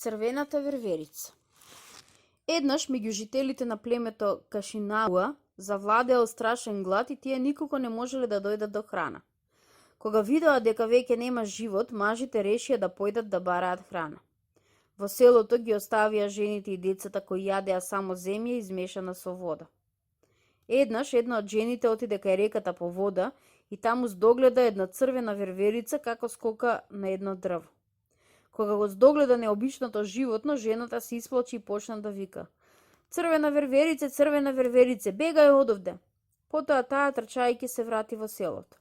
Црвената верверица. Еднаш меѓу жителите на племето Кашинауа завладеел страшен глад и тие никако не можеле да дојдат до храна. Кога видоа дека веќе нема живот, мажите решија да појдат да бараат храна. Во селото ги оставија жените и децата кои јадеа само земја измешана со вода. Еднаш една од жените отиде кај реката по вода и таму здогледа една црвена верверица како скока на едно дрво. Кога го здогледа необичното животно, жената се исплачи и почна да вика: црвена верверице, бегај одовде! Потоа таа трчајќи се врати во селото.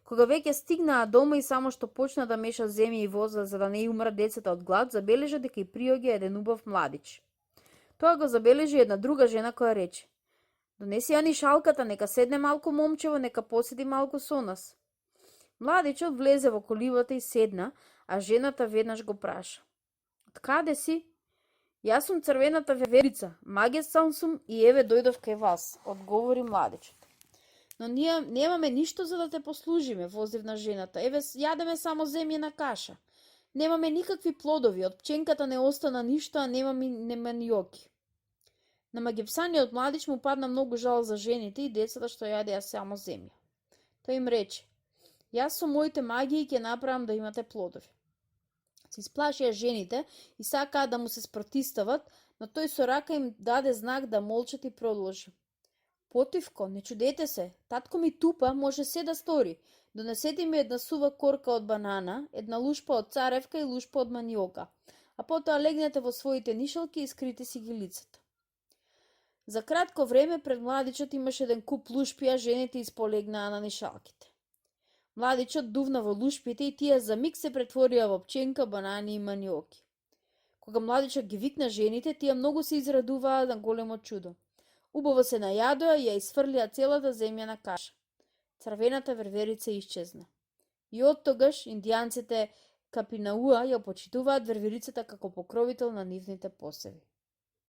Кога веќе стигнаа дома и само што почна да меша земја и вода за да не умрат децата од глад, забележа дека и приоѓа еден убав младич. Тоа го забележи една друга жена која рече: донеси ја ни шалката, нека седне малку момчево, нека поседи малку со нас. Младичот влезе во колибата и седна, а жената веднаш го праша: од каде си? Јас сум црвената верверица, магесал сум и еве дојдов кај вас, одговори младичот. Но ние немаме ништо за да те послужиме, возивна жената. Еве јадеме само земјена каша. Немаме никакви плодови, од пченката не остана ништо, а нема ни оки. На магепсаниот младич му падна многу жал за жените и децата што јадеа само земја. Тој им рече: јас со моите магии ќе направам да имате плодови. Се исплашија жените и сакаа да му се спротистават, но тој со рака им даде знак да молчат и продолжи: потивко, не чудете се, татко ми Тупа може се да стори. Донесете ми една сува корка од банана, една лушпа од царевка и лушпа од маниока, а потоа легнете во своите нишалки и скрите си ги лицата. За кратко време пред младичот имаше еден куп лушпи, а жените исполегнаа на нишалките. Младичот дувна во лушпите и тие за миг се претворија во пченка, банани и маниоки. Кога младичот ги викна жените, тие многу се израдуваа на големо чудо. Убаво се најадоа и ја изфрлија целата земјана каша. Црвената верверица исчезна. И оттогаш индијанците Капинауа ја почитуваат верверицата како покровител на нивните посеви.